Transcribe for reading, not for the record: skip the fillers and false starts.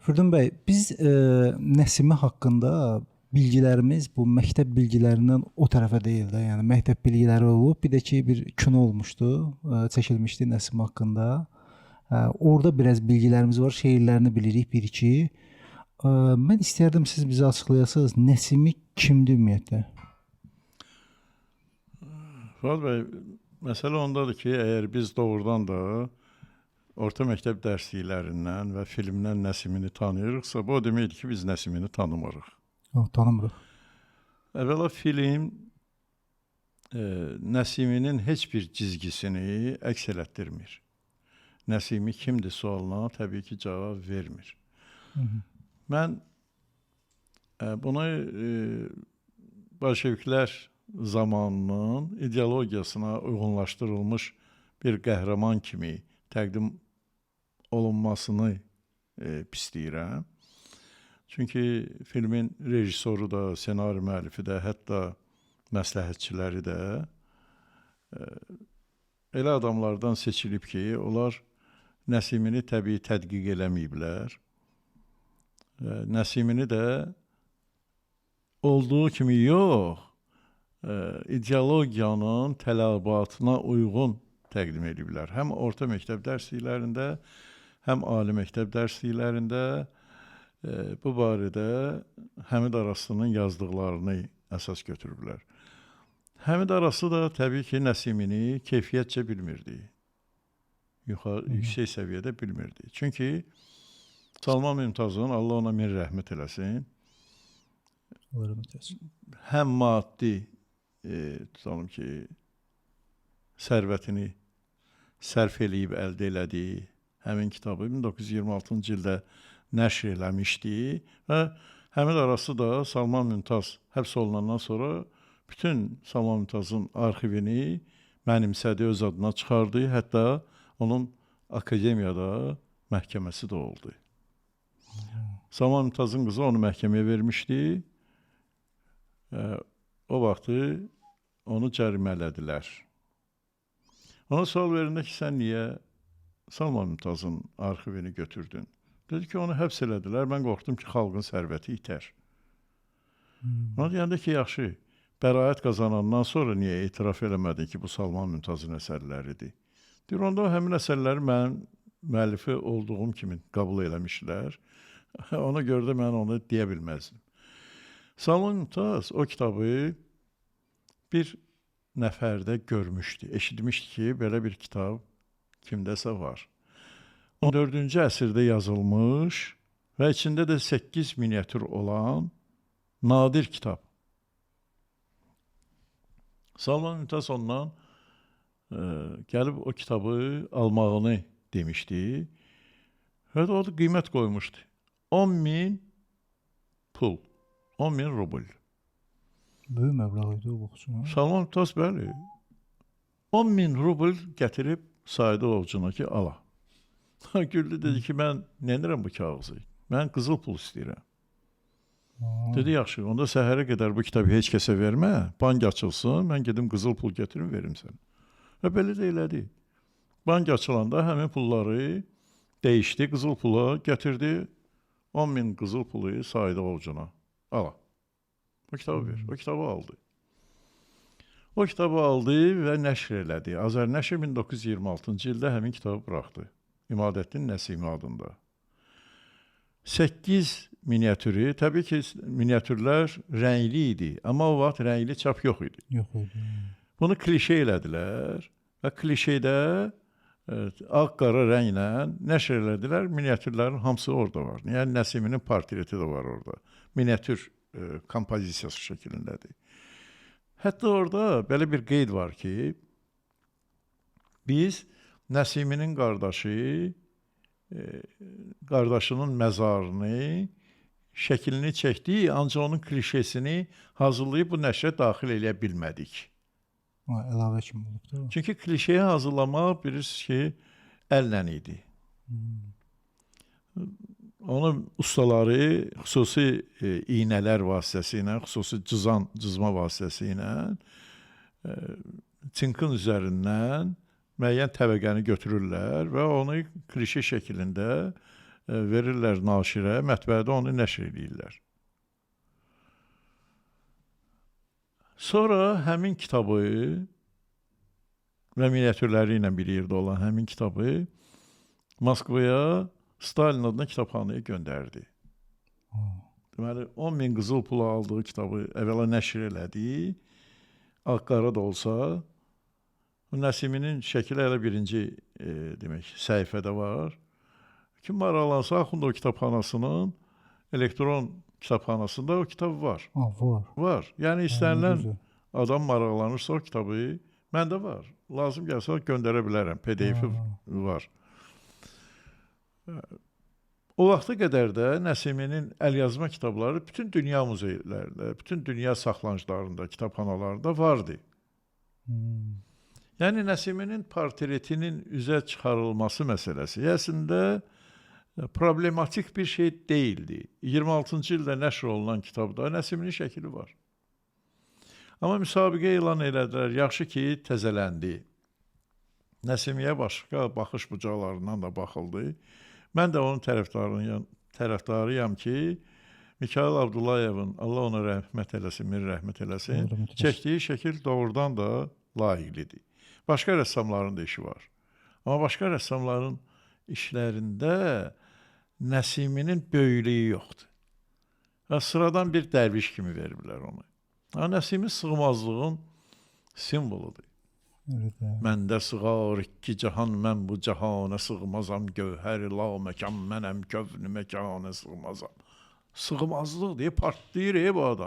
Fürdun bəy, biz Nəsimi haqqında bilgilərimiz bu məktəb bilgilərindən o tərəfə deyil də, yəni məktəb bilgiləri olub, bir də ki bir kino olmuşdu, çəkilmişdi Nəsimi haqqında. Orada biraz bilgilərimiz var, şeirlərini bilirik bir-iki. Mən istərdim siz bizə açıqlayasınız, Nəsimi kimdir ümumiyyətlə? Fuad bəy, məsələ ondadır ki, əgər biz doğrudan da orta məktəb dərsliklərindən və filmdən Nəsimini tanıyırıqsa, bu o deməkdir ki, biz Nəsimini tanımırıq. Yox, tanımırıq. Əvvəla film Nəsiminin heç bir cizgisini əks elətdirmir. Nəsimi kimdir sualına təbii ki, cavab vermir. Hı -hı. Mən bunu bolşeviklər zamanının ideologiyasına uyğunlaşdırılmış bir qəhrəman kimi təqdim olunmasını pisləyirəm. Çünki filmin rejissoru da, ssenari müəllifi də, hətta məsləhətçiləri də elə adamlardan seçilib ki, onlar Nəsimini təbii tədqiq eləməyiblər. Nəsimini də olduğu kimi yox, ideologiyanın tələbatına uyğun təqdim ediblər. Həm orta məktəb dərsliklərində, həm ali məktəb dərsliklərində bu barədə Həmid Araslı'nın yazdıqlarını əsas götürüblər. Həmid Araslı da təbii ki, Nəsimini keyfiyyətcə bilmirdi. Yuxarı, yüksək səviyyədə bilmirdi. Çünki Salman Mümtazın, Allah ona min rəhmət eləsin, Allah rəhmət eləsin, həm maddi, tutalım ki, sərvətini sərf eləyib əldə elədiyi həmin kitabı 1926-cı ildə nəşr eləmişdi və həmin arası da Salman Mümtaz həbs olunandan sonra bütün Salman Mümtazın arxivini mənimsədi, öz adına çıxardı, hətta onun akademiyada məhkəməsi də oldu. Salman Mümtazın qızı onu məhkəməyə vermişdi. O vaxtı onu cərimələdilər. Ona sual verəndə ki, sən niyə Salman Mümtazın arxivini götürdün? Dedi ki, onu həbs elədilər. Mən qorxdum ki, xalqın sərvəti itər. Ona deyəndə ki, yaxşı, bəraət qazanandan sonra niyə etiraf eləmədin ki, bu Salman Mümtazın əsərləridir? Deyir, onda həmin əsərləri mənim müəllifi olduğum kimi qəbul eləmişlər. Ona görə də mən onu deyə bilməzdim. Salman Mümtaz o kitabı bir nəfərdə görmüşdü, eşitmişdi ki, belə bir kitab kimdəsə var. 14-cü əsrdə yazılmış və içində də 8 miniatür olan nadir kitab. Salman Mümtaz ondan gəlib o kitabı almağını demişdi. Və o da qiymət qoymuşdu. 10.000 pul, 10.000 rubl. Böyük məbləğ idi o vaxt üçün. Salman Mümtaz, bəli. 10.000 rubl gətirib saydı ovcuna ki, ala. Güldü, dedi ki, mən nə edirəm bu kağızı? Mən qızıl pul istəyirəm. Dedi, yaxşı, onda səhərə qədər bu kitabı heç kəsə vermə, bank açılsın, mən gedim qızıl pul gətirim, verim sənə. Və belə də elədi. Bank açılanda həmin pulları dəyişdi, qızıl pula gətirdi, 10.000 qızıl pulu saydı ovcuna. Ala. O kitabı ver. O kitabı aldı. O kitabı aldı və nəşr elədi. Azərnəşr 1926-cı ildə həmin kitabı buraxdı. İmadəddin Nəsimi adında. 8 miniatürü, təbii ki, miniatürlər rəngli idi, amma o vaxt rəngli çap yox idi. Yox idi. Bunu klişe elədilər və klişedə ağ-qara rənglə nəşr elədilər. Miniatürlərin hamısı orada var. Yəni Nəsiminin portreti də var orada. Miniatür kompozisiyası şəklindədir. Hətta orada belə bir qeyd var ki, biz Nəsiminin qardaşı, qardaşının məzarını, şəklini çəkdik, ancaq onun klişesini hazırlayıb bu nəşrə daxil eləyə bilmədik. Ha, əlavə kimi olub da. Çünki klişeyi hazırlamaq bilirsiniz ki, əllə idi. Onu ustaları xüsusi iynələr vasitəsilə, xüsusi cızma vasitəsilə çinkın üzərindən müəyyən təbəqəni götürürlər və onu klişe şəklində verirlər naşirə, mətbəədə onu nəşr eləyirlər. Sonra həmin kitabı və miniatürləri ilə bir yerdə olan həmin kitabı Moskvaya Stalin adına kitabxanaya göndərdi. Deməli 10 min qızıl pula aldığı kitabı əvvəla nəşr elədi. Ağ-qara da olsa, Nəsiminin şəkili hələ birinci demək səhifədə var. Kim maraqlansa Axundov kitabxanasının elektron kitabxanasında o kitab var. Ha, var. Var. Yəni istənilən adam maraqlanırsa o kitabı məndə var. Lazım gəlsə göndərə bilərəm. PDF-i var. O vaxta qədər də Nəsiminin əlyazma kitabları bütün dünya muzeylərində, bütün dünya saxlanıclarında, kitabxanalarında vardı. Yəni Nəsiminin portretinin üzə çıxarılması məsələsi əslində problematik bir şey deyildi. 26-cı ildə nəşr olunan kitabda Nəsiminin şəkili var. Amma müsabiqə elan elədilər. Yaxşı ki, təzələndi. Nəsimiyə başqa baxış bucaqlarından da baxıldı. Mən də onun tərəfdarıyam ki, Mikayıl Abdullayevin, Allah ona rəhmət eləsin, min rəhmət eləsin, çəkdiyi şəkil doğrudan da layiqlidir. Başqa rəssamların da işi var. Amma başqa rəssamların işlərində Nəsiminin böyüklüyü yoxdur. Və sıradan bir dərviş kimi veriblər onu. Nəsimi sığmazlığın simvoludur. Məndə sığar iki cahan, mən bu cahana sığmazam, gövhər la məkan mənəm, kövn məkana sığmazam. Sığmazlıq deyə partlayır bu adam.